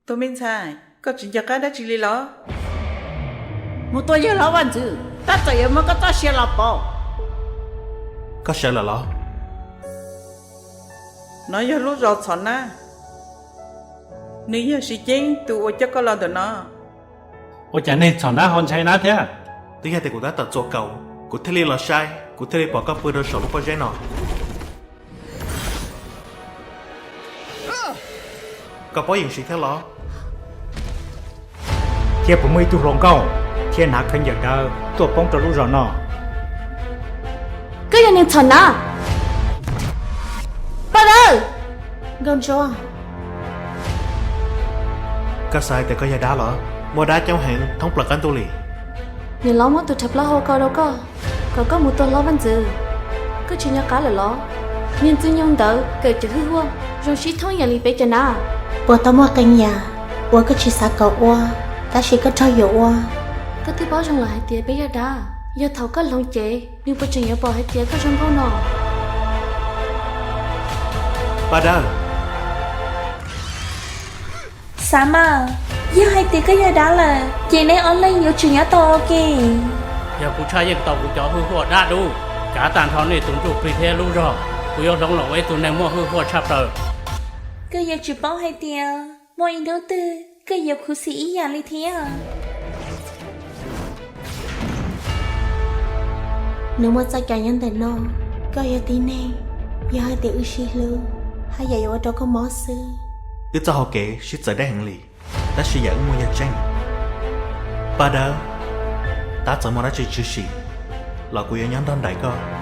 Tus me ntxhais, koj tsis nco qab dab tsi li los? Mus tua yawg hlob vaj ntxwv, tab tom yuav muab koj txoj sia los pauv. Koj sawv lawm los? Nov yog lub zos Txhom Nab, nws yog Siv Ceeb tus uas coj koj los ntawm no. Ua cas neeg Txhom Nab ho ntshai nab thiab? Twb yog tias kuv tab tom txuas kaus, kuv thiaj li los saib, kuv thiaj li pom koj pw rau saum lub pob zeb no. Koj paub yeem Siv thiab los? Thiab puas muaj ib tug hluas nkauj thiab hnav khaub ncaws dawb tuaj poob rau lub zos no? Koj yog neeg Txhom Nab. Paj Dawb! Nkauj Ntsuab, koj xav hais tias koj yog dab los? Muaj dab coob heev thoob plaws qab ntuj li. Niam hlob muab tus rhawv plaub hau ko rau koj, kom koj mus tua hlob vaj ntxwv. Koj tsis nco qab lawm los? Niag ntxwg nyoog ntawd kawm cov hwj huaj zoo sib thoob yam li peb cov nab. Puas tau muaj qee yam uas koj tsis xav kom ua, tab sis koj raug yuam ua? Koj twb paub zoo lawm hais tias peb yog dab, yog thaum koj hloov cev, nws puas tseem yuav pom hais tias koj zoo nkauj no? Paj Dawb! Xav mas, yog hais tias koj yog dab lawm, ces neb ob leeg yuav tsum nyob tau ua ke. Yog kuv tshaj yeej tau kuv cov hwj huaj dab dub, kav tag nrho nej tus ntsuj plig thiab lub zog, kuv yuav hloov los ua ib tug neeg muaj hwj huaj tshaj plaws. Koj yuav tsum paub hais tias muaj ib hnub twg koj yuav khuv xim ib yam li thiab. Nws muaj txoj cai nyob ntawm no, koj yog tib neeg, yog hais tias wb sib hlub, haj yam yuav ua rau koj mob xwb. Wb txoj hau kev sib txawv deb heev li, tab sis yam wb muaj yog tseeb. Paj Dawb, tab txawm muaj dab tsi tshwm sim los kuv yuav nyob nrog nraim koj.